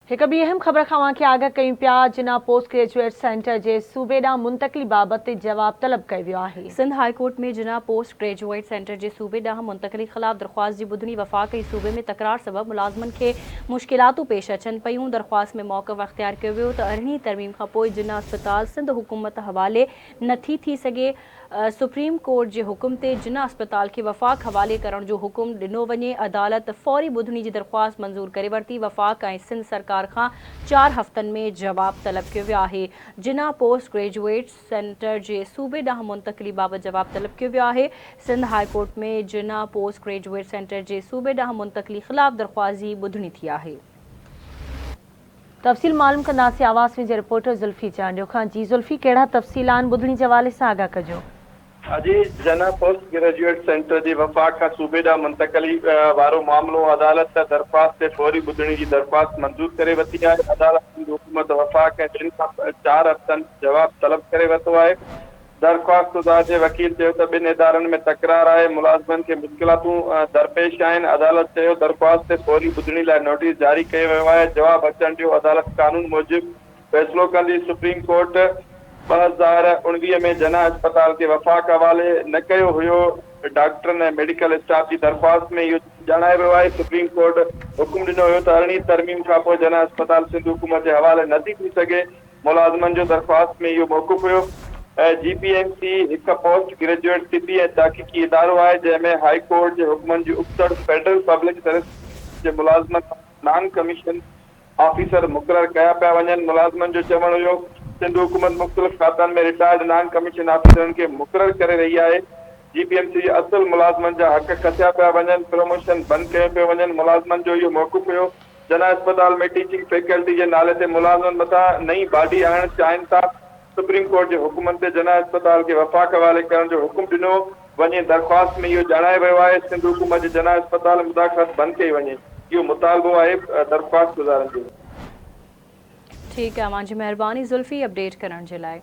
هڪ ٻي اهم خبر کان اوهان کي آگاهه ڪيون پيا، جناح پوسٽ گريجوئيٽ سينٽر جي صوبي ڏانهن منتقلي بابت جواب طلب ڪيو ويو آهي. Sindh high court ۾ Jinnah post graduate centre جي صوبي ڏانهن منتقلي خلاف درخواست جي ٻڌڻي وفاق ۽ صوبي ۾ تڪرار سبب ملازمن کي مشڪلاتون پيش اچن پيون، درخواست ۾ موقف اختيار ڪيو ويو ته ارڙهين ترميم کانپوء جناح اسپتال سنڌ حڪومت حوالي نٿي ٿي سگهي، سپريم ڪورٽ جي حڪم تي جناح اسپتال کي وفاق حوالي ڪرڻ جو حڪم ڏنو وڃي، عدالت فوري ٻڌڻي جي درخواست منظور ڪري ورتي، وفاق ۽ سنڌ سرڪار کان چار هفتن ۾ جواب طلب ڪيو ويو آهي، جناح پوسٽ گريجوئيٽ سينٽر جي صوبي ڏانهن منتقلي بابت جواب طلب ڪيو ويو آهي، Sindh high court ۾ Jinnah post graduate centre جي صوبي ڏانهن منتقلي خلاف درخواست جي ٻڌڻي ٿي آهي. تفصيل معلوم ڪنداسين آواز ۾ جي رپورٽر زلفي چانڊيو کان جي زلفي ڪهڙا تفصيل آهن ٻڌڻي جي حوالي سان آگاهه ڪجو. اڄ جناح پوسٽ گريجوئيٽ سينٽر جي وفاق کان صوبي ڏانهن منتقلي وارو معاملو عدالت درخواست تي فوري ٻڌڻي جي درخواست منظور ڪري ورتي آهي، عدالت سنڌ حڪومت، وفاق ۽ ٻين کان چار هفتن جواب طلب ڪري ورتو آهي. درخواستگذار جي وڪيل چيو ته ٻن ادارن ۾ تڪرار آهي، ملازمن کي مشڪلاتون درپيش آهن، عدالت چيو درخواست تي فوري ٻڌڻي لاء نوٽيس جاري ڪيو ويو آهي، جواب اچڻ ڏيو، عدالت قانون موجب فيصلو ڪندي، سپريم ڪورٽ 2019 ۾ جناح اسپتال کي وفاق حوالي نه ڪيو هيو، ڊاڪٽرن ۽ ميڊيڪل اسٽاف جي درخواست ۾ اهو ڄاڻايو ويو آهي، سپريم ڪورٽ حڪم ڏنو هيو ته ارڙهين ترميم کانپوء جناح اسپتال سنڌ حڪومت جي حوالي نٿي ٿي سگهي، ملازمن جو درخواست ۾ اهو موقف هيو ته جي پي ايم سي هڪ پوسٽ گريجوئيٽ طبي ۽ تحقيقي ادارو آهي جنهن ۾ هائي ڪورٽ جي حڪمن جي ابتڙ فيڊرل پبلڪ سروس جي ملازمن نان ڪميشن آفيسر مقرر ڪيا پيا وڃن. ملازمن جو چوڻ هيو سنڌ حڪومت مختلف کاتن ۾ رٽائرڊ نان ڪميشن آفيسرن کي مقرر ڪري رهي آهي، جي پي ايم سي جي اصل ملازمن جا حق کسيا پيا وڃن، پروموشن بند ڪيون پيون وڃن، ملازمن جو اهو موقف هيو جناح اسپتال ۾ ٽيچنگ فيڪلٽي جي نالي تي ملازمن مٿان نئين باڊي آڻڻ چاهين ٿا، سپريم ڪورٽ جي حڪمن تي جناح اسپتال کي وفاق حوالي ڪرڻ جو حڪم ڏنو وڃي، درخواست ۾ اهو ڄاڻايو ويو آهي سنڌ حڪومت جي جناح اسپتال ۾ مداخلت بند ڪئي وڃي، اهو مطالبو آهي درخواستگذارن جو. ٺيڪ آهي اوهان جي مهرباني زلفي اپڊيٽ ڪرڻ جي لاء.